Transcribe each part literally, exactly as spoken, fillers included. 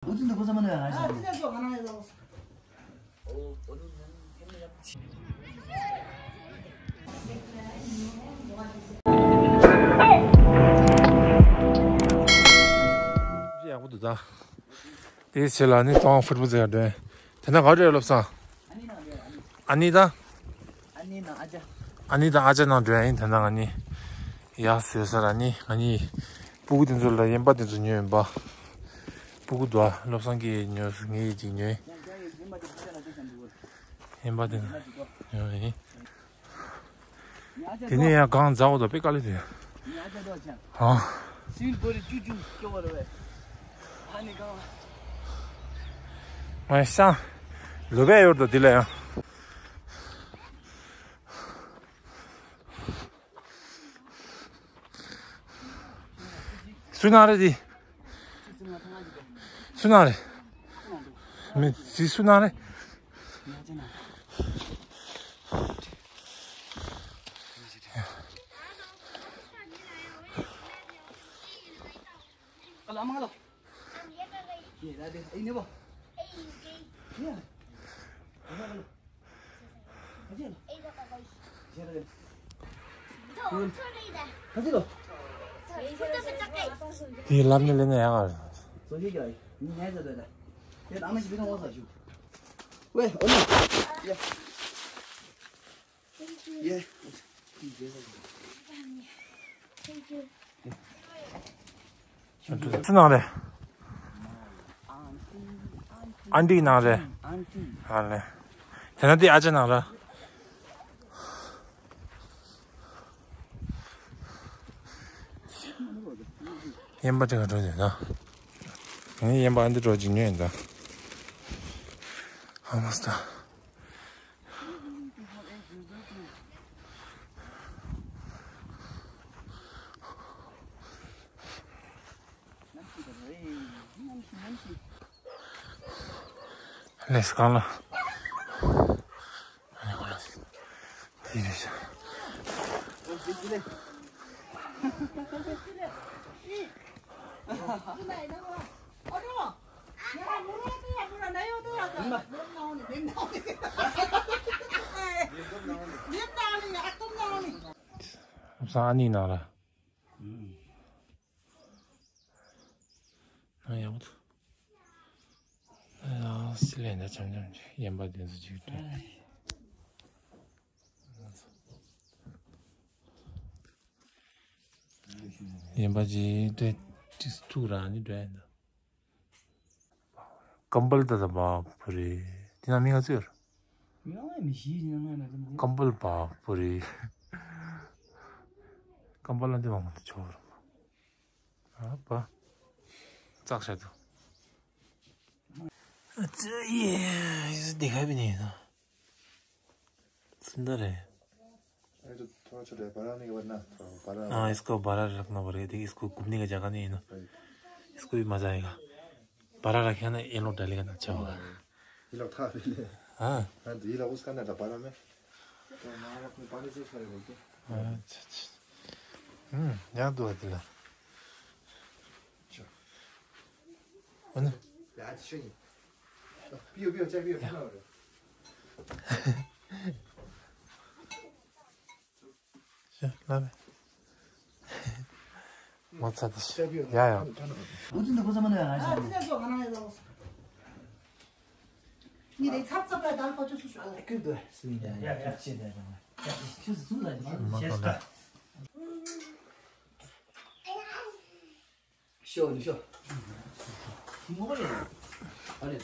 འུ་ཚོ་འདི་གོ་ས་མ་ནོ་ཡང་ང་ཞིག་ཡག་པོ་འདུག་ད། དེའི་ཕྱི་ལ་ནི་ཏོང་ཧྥུ་ཊི་བུ་ཟེར་འདོན། དེ་ན་ག་རེ་བློ་བཟང་། ཨ་ནི་དང་། ཨ་ནི་དང་ཨ་ཅག་ཨ་ནི་དང་ཨ་ཅག་ནང་འགྲོ་ཡ་ཡིན། དེ་ན་ང་གཉིས་ཡག་ཟེར་ས་ར་ནི་ང་གཉིས་སྤུ་གུ་དེ་ཚོ་ལ་ཡན་པ་དེ་ཚོ་ཉོས་ཡིན་པ། སྤུ་གུ་དུ་བ་བློ་བཟང་གིས་ཉོས། ངས་ཅིག་ཉོས། ཡན་པ་དེ་ཚོ་ཉོས་ཡིན། དེ་ནས་ཡང་གང་མཛའ་བོ་དང་དཔེ་དཀའ་ལས་དེ། ཨ། ང་ཤང་ལོ་བས་ཡོད་དོ་དེ་ལ་ཡང་། སུ་ན་རེ་དེ། སུ་ན་རེ། མི་དེ་སུ་ན་རེ། དེ་ལབ་ནས་ལེན་ན་ཡག་ག་རེད། ཝེ་ཨོ་ནི། ཡ། ཡ། ཅི་ནང་རེད། ཨན་ཏི་ནང་རེད། ཨ་ལེ། དེ་ན་དེ་ཨ་ཅག་ནང་ར། ཡན་པ་དེ་ག་འགྲོ་དེ་ན། ངས་ཡན་པ་ཨ་འདི་འགྲོ་ཅིག་ཉོས་ཡིན་ད། ཧ་མ་སྟ། ལས་གང་ལ། དེ་རེད་ཤག་བློ་བཟང་ཨ་ནི་ནང་ལ། ཨ་ཡག་པོ་འདུག་ཨ་སི་ལན་ད་འཆམ་འཆམ་ཅིག་ཡན་པ་དེ་ཚོ་ཅིག་སྤྲད། ཡན་པ་ཅིག་སྤྲད་ཅིག་ཐུག་ར་ནི་འགྲོ་ཡ་འདུག་ཀམ་པལ་ད་ད་བ་པུ་རི། དེ་ན་མི་ང་ཚོ་ཡོད། མི་ང་མི་ཤི་ཡིན་ང་ན་ཀམ་པལ་བ་པུ་རི། ཀམ་པལ་ལ་འདི་མང་པོ་འདུག་ཆོག་རུང་། ཨ་པ། ཙག་ཤ་དུ། ཨ་ཙི་ཡེ། ཡེ་འདི་ག་བི་ནི་ཡིན་ན། སུ་འདྲ་རེད། अरे तो थोड़ा छोटा है, बड़ा होने के बाद ना, थोड़ा बड़ा। हाँ, इसको बड़ा रखना पड़ेगा। देखिए, इसको घूमने का जगह नहीं है ना। राइट। इसको भी मजा आएगा। बड़ा रखेगा ना, ये लोग डालेगा ना, अच्छा होगा। ये लोग था पहले। हाँ। हाँ, तो ये लोग उसका ना था बड़ा में। तो माँ अपने पानी से खाए बोलते। अच्छा, अच्छा। हम्म, यहाँ दो है तिला। अच्छा। है ना? याद से ही। पियो, पियो, चाय पियो, ठंडा हो रहा है। ཤ་ལ་མེ། མོ་ཚ་དེ་ཤ། ཡ་ཡ། འུ་ཚོ་འདི་གོ་ས་མ་ནོ་ཡ་ང་ཞིག་ཉི་དེ་ཚབ་ཚབ་ལ་དང་ཁོ་ཚོ་སུ་ཤོག་ཨ་ཀུན་ཏུ་སུ་ཡིན་ད་ཡ་ཡ་ཅི་ད་ཡ་ཁྱོད་སུ་ལ་ཡིན་ཤེས་ད། ཤོ་ནི་ཤོ། ཤི་མོ་རེད། ཨ་རེད།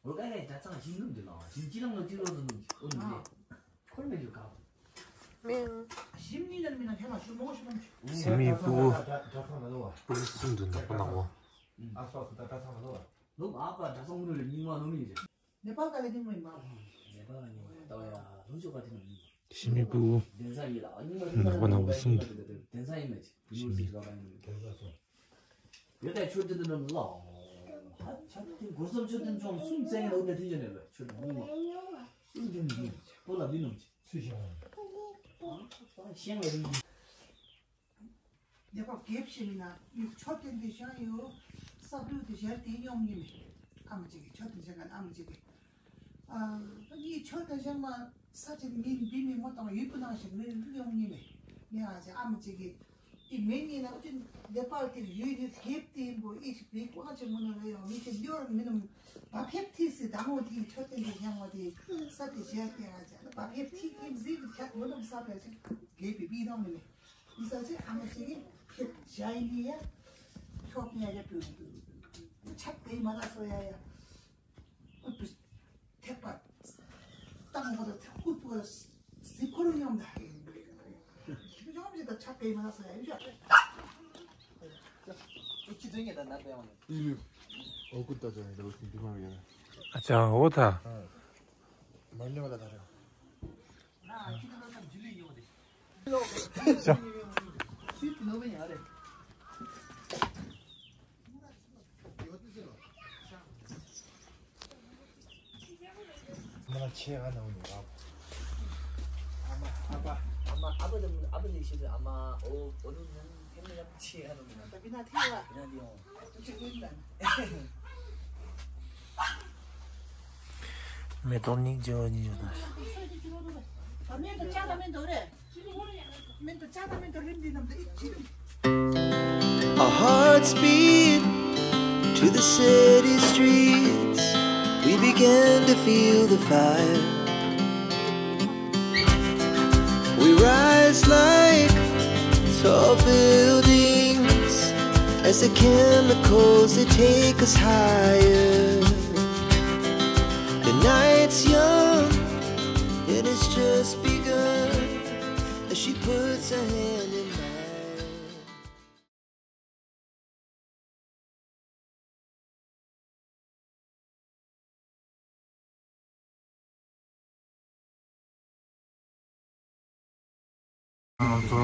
འོ་ཀ་ཧེ་ད་ཚང་ཞིམ་ནུབ་འདི་ལ་ཞིམ་ཅི་རང་ལ་ཅི་རོ་འདི་ནུབ་འོ་ནུབ་ནི་ཁོར་མེད་རྒྱུ་ག་མིང་ཞིམ་ནི་ལ་མི་ན་ཁྱེད་མ་ཞུ་མོ་ཞུ་མོ་ཞུ། ཞི་མི་སྤུ་གུ། སྤུ་གུ་གསུམ་འདུག་ནག་པོ་ནག་པོ། ཨ་སོ་སོ་ད་ད་ཚང་མ་ལོ། ནུབ་ཨ་པ་ད་ཚང་མ་ལོ་རེ་མིང་མ་ནུབ་མི་རེད། ནེ་པཱལ་ག་ལེ་ཐིང་མོ་ཡིན་མ། ནེ་པཱལ་ག་ཉིན་མོ་ལྟ་བ་ཡ་ལྷུ་ཅོ་ག་ཐིང་མོ་ཡིན། ཞི་མི་སྤུ་གུ། གདན་ས་ཡིན་ལ་ཨ་ཉིན་མོ་ནག་པོ་ནག་པོ་གསུམ་འདུག་གདན་ས་ཡིན་མ་ཅི་བུ་ཉོ་སི་ར་བ་ཡིན། གདན་ས་སོ། ཡོད་དེ་ཆོས་ལྡན་འདི་ནང་ལ། ཧ་ཆ་དེ་སྒོ་སམ་ཆོས་ལྡན་ཅོང་གསུམ་བཙན་ཡིན་ལ་འོ་དེ་ཐིང་ཅོ་ནས་ལ་ཆོས་ལྡན་མོ་མ། གསུམ་ཐིང་མོ་ཡིན། པོ་ལ་འདི་ནང་ཅི། ཚུལ་བཞག་པ་ཡིན། ཤེས་པ་རིང་། ནད་པ་རྒྱབ་ཤེས་མིན་ན་མཆོད་རྟེན་དེ་བཞེངས་ཡོད། ས་བླུགས་དེ་ཞལ་དེ་སྙོམས་ཉི་མེད། ཨ་མ་གཅིག་གིས་མཆོད་རྟེན་བཞེངས་ག་ཨ་མ་གཅིག་གིས། ཨ་ངའི་མཆོད་རྟེན་བཞེངས་མ་ས་ཆེན་མིན་འདི་མིན་མོ་དང་ཡུལ་པོ་ནང་ཞིག་མིན་སྙོམས་ཉི་མེད། ངས་ཨ་ཅག་ཨ་མ་གཅིག་གིས། ཨི་མེ་ཉིན་ན་ཨུ་ཅི་ལེ་པར་ཏི་ཡུལ་ཡུལ་རྒྱབ་ཏི་ཡིན་པོ་ཨི་ཞིག་བི་ཀོ་ཨ་ཅི་མུ་ན་ལ་ཡོང་མི་ཅི་ལིའོར་མི་ནུམ་བ་ཕེབས་ཏི་སི་ད་མོ་ཏི་མཆོད་རྟེན་གྱི་ཉམས་མོ་ཏི་ས་ཏི་ཞལ་ཏི་ཨ་ཅག་བ་ཕེབས་ཏི་ཨིམ་ཟི་གི་ཁྱད་མུ་ནུམ་ས་ཕེབས་ཅི་ལེ་པི་པི་དང་མི་ནི་ཨི་ས་ཅི་ཨ་མ་ཅི་གི་ཕེབས་ཞལ་ནི་ཡ་ཁྱོད་ཉ་ཡ་པུ་ཆབ་ཏི་མ་ད་སོ་ཡ་ཡ། ཐེག་པ་བཏང་བ་དང་ཐུགས་པ་གཟིགས་འཁོར་སྙོམས་ད། ཡོང་མི་དང་ཆགས་པའི་མ་ས་ཡ་ཡོད། ཨོ་ཀུ་ད་ཅང་ཡོད་ལ་སི་འདི་མ་ཡོད། ཨ་ཅག་འོ་ད། མ་ཉོ་ལ་ད་རེད། མ་ཆེ་ཨ་ནང་ནས་ཨ། ཨ་མ་ཨ་ཕ་ཨ་མ་ཨ་ཕ་དང་ཨ་ཕ་ལས་ཤེས་ཨ་མ་ཨོ་ཨོ་ནུ་ནང་ཐེམ་ཡབ་ཆེ་ཨ་ནང་ནང་ད་བི་ན་ཐེ་བ་ན་དེ་ཡོང་། མེ་ཏོག་སྙིང་རྗེ་བ་གཉིས་ཡོད་ན། Our hearts beat to the city streets. We began to feel the fire. We rise like tall buildings as the chemicals, they take us higher. The night's young, and it's just begun. As she puts her hand in mine. ང་ཚོ་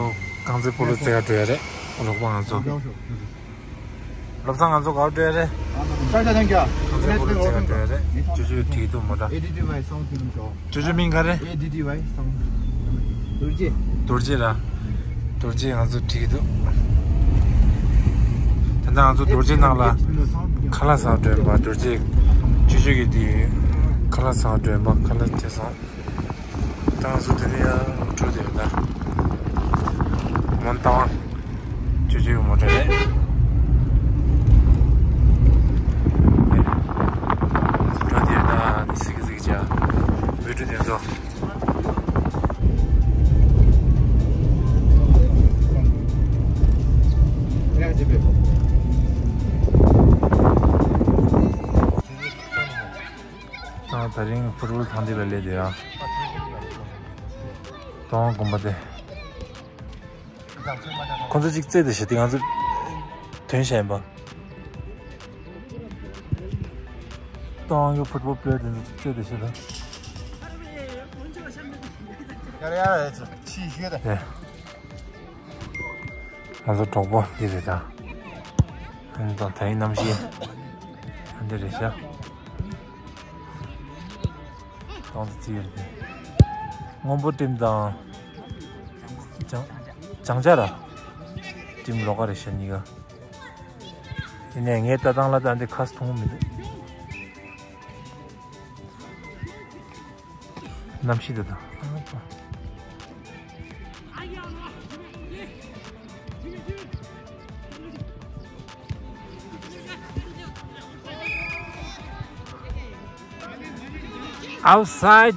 རྐང་རྩེད་སྤོ་ལོ་རྩེ་ག་འགྲོ་ཡ་རེད། རོགས་པ་ང་ཚོ། བློ་བཟང་ང་ཚོ་ག་པར་འགྲོ་ཡ་རེད། རྐང་རྩེད་སྤོ་ལོ་རྩེ་ག་འགྲོ་ཡ་རེད། ཅོ་ཅོ་ཁྲིད་ཀྱི་འདུག་མོ་ཊ། ཅོ་ཅོ་མིང་ག་རེད། རྡོ་རྗེ། རྡོ་རྗེ་ར། རྡོ་རྗེ་ང་ཚོ་ཁྲིད་ཀྱི་འདུག་ད་ལྟ་ང་ཚོ་རྡོ་རྗེ་ནང་ལ་ཁ་ལག་ཟ་འགྲོ་ཡིན་པ། རྡོ་རྗེ་ཅོ་ཅོ་གི་དེ་ཁ་ལག་ཟ་འགྲོ་ཡིན་པ། ཁ་ལག་དེ་ཟ། ད་ང་ཚོ་དེ་ནས་ཡར་འགྲོ་དེ་ཡོད་ད། མོན་རྟ་དབང་ཅོ་ཅོའི་མོ་ཊ་རེད། འགྲོ་དེ་ཡོད་ད། གཟིགས་གཟིགས་བྱ་མི་འགྲོ་དེ་ཚོ། ད་དེ་རིང་ཕུར་བུ་ཐང་འདི་ལ་སླེབས་དེ་ཡང་། ཏོང་དགོན་པ་དེ། ཁོ་ཚོ་གཅིག་རྩེད་དེ་བྱེད་དེ་ང་ཚོ་དོན་བྱས་ཡིན་པ། ཏོང་གི་ཕུར་བུ་པླེ་ཡར་དེ་ཚོ་གཅིག་རྩེད་དེ་བྱེད་དེ། ཡར་ཡར་ཡར་ཆི་ཤོད་དེ། ཡ། ང་ཚོ་གྲོགས་པོ་འདི་རེད་ད། ཨ་ནི་དང་ད་ཡིན་གནམ་གཤིས། ཨ་འདི་རེད་ཤག་ཏོང་ཙེ་རྩེ་ཡོད་རེད། སྔོན་པོ་ཊིམ་དང་། ལྗང་ལྗང་ཆ་ར། ཊིམ་ལོགས་ཀ་རེད་ཤག་གཉིས་ཀ་ཡིན་ནའི་ངའི་ལྟ་སྟངས་ལ་ད་འདི་ཁ་མཐོང་མི་འདུག་གནམ་གཤིས་དེ་དང་། Outside.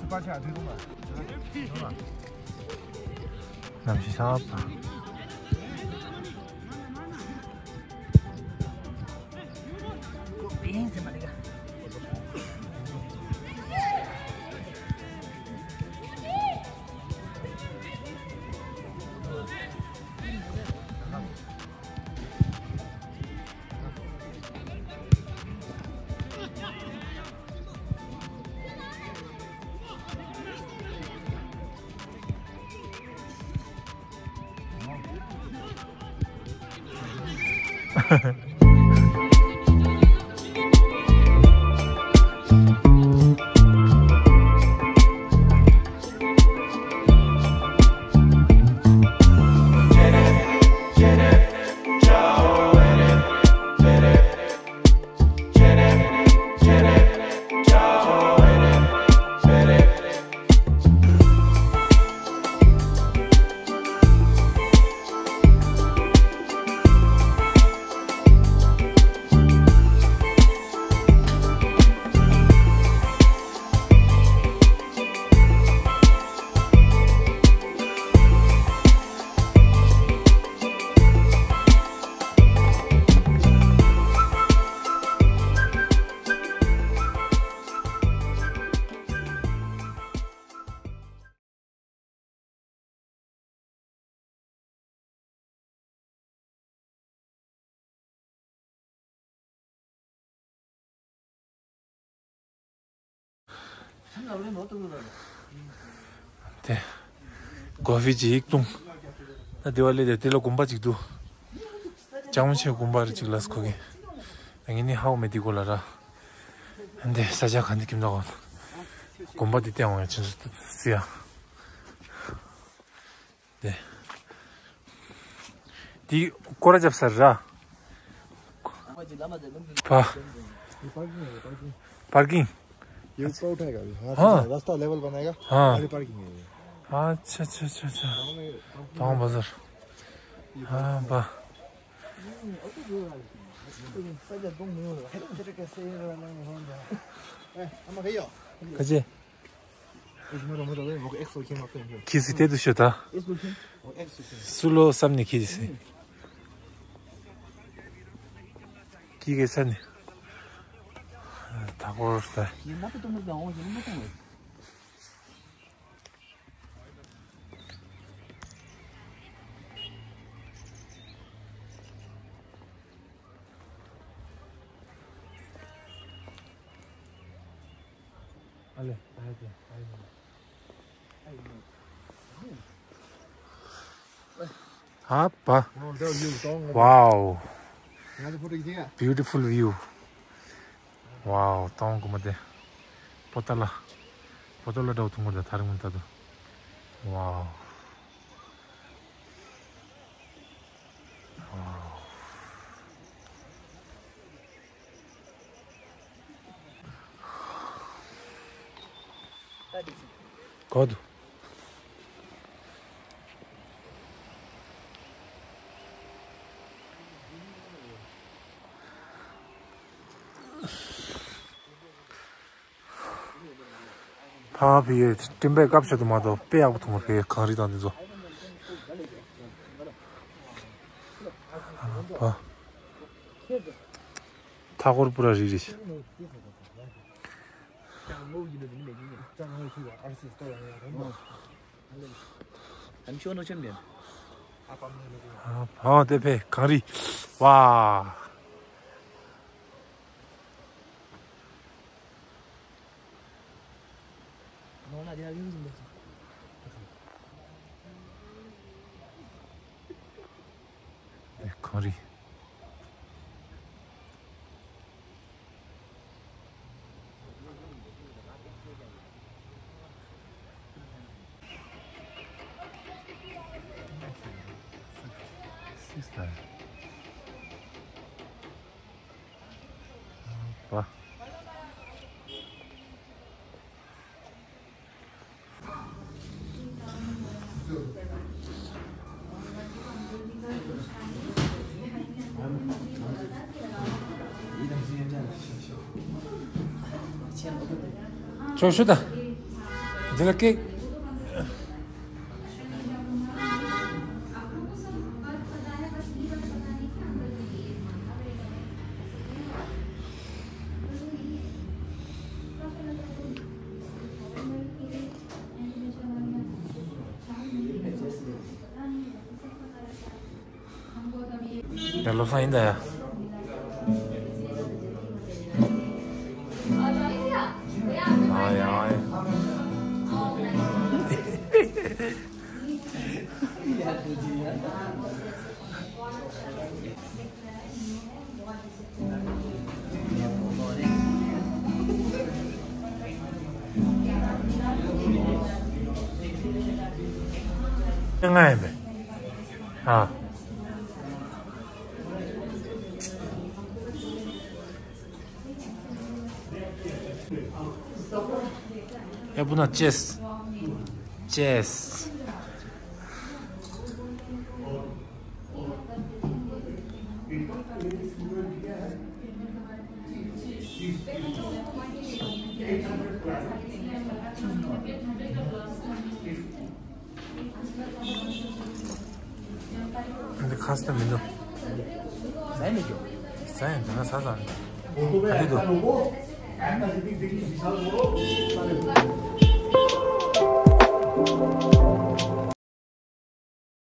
གནམ་གཤིས་ཚ་བ། དེ། ཀོ་ཧྥི་ཅིག་བཏུང་། ད་དེ་བ་ལས་དེ་དེ་ལ་དགོན་པ་ཅིག་འདུག་ལྕང་མ་ཆེ་དགོན་པ་རེ་ཅིག་ལ་སྐོར་གི། ད་ངས་ནི་ཧའོ་མེ་དི་གོ་ལ་ར། འདི་ས་ཆ་ག་འདི་ཁྱིམ་ད་གོ། དགོན་པ་འདི་བསྟན་འོང་ཡ་ཁྱིམ་སུ་སི་ཡ། འདི། འདི་སྐོར་ར་རྒྱབ་ས་ར། ཕ། ये पार्किंग है, ये parking. Parking. ये ऊपर उठाएगा अभी। हाँ, हाँ। रास्ता लेवल बनाएगा। हाँ। अभी पार्किंग है ये। अच्छा, अच्छा, अच्छा, अच्छा। गाँव में, गाँव में। टाउन बाजार। ये हाँ, पार्किंग है। बा। हम्म, अभी जो रहा है। पहले तुम नहीं हो रहा। तेरे कैसे ये रहा है? कजे। ཁྱི་སི་དེ་དུ་ཤོད་ད། སུ་ལོ་བསམ་ནི་ཁྱི་སི། ཁྱི་གེ་ས་ནི། ད་གོར་ད། ཨ་པ། Wow. Beautiful view. Wow, སྟོང་གོ་མ་དེ། པོ་ཏ་ལ། པོ་ཏ་ལ་འདྲ་བོ་ཐུང་གོ་དེ་ཐ་རིང་མོ་ད་དུ། Wow. གོ་དུ། ཕ་བི་ཡེ་སྤྲིན་པའི་སྐབས་ཤིག་ཏུ་མ་གཏོགས་དཔེ་ཡག་པོ་མཐོང་མ་ཕེ་གངས་རི་དང་འདི་ཚོ། ཕ། མཐའ་འཁོར་པུ་ར་རི་རི། ཨ་དེ་ཕེ་གངས་རི། ཝ། གངས་རི། ཅོ་ཤུ་ད། Dile que ཡ་བློ་བཟང་ཡིན་ད་ཡ། ཨ་ཡ་ཨ་ཡ། ང་ཡིན་པས། ཨ། ཡ་བུ་ན་ཅེས། ཅེས། འདི་ཁ་སྟོན་མི་འདུག་ཟ་ཡི་མི་འདུག་ཟ་ཡི་འདི་ན་ཟ་ཟ་ནི། ག་རེ་འདུག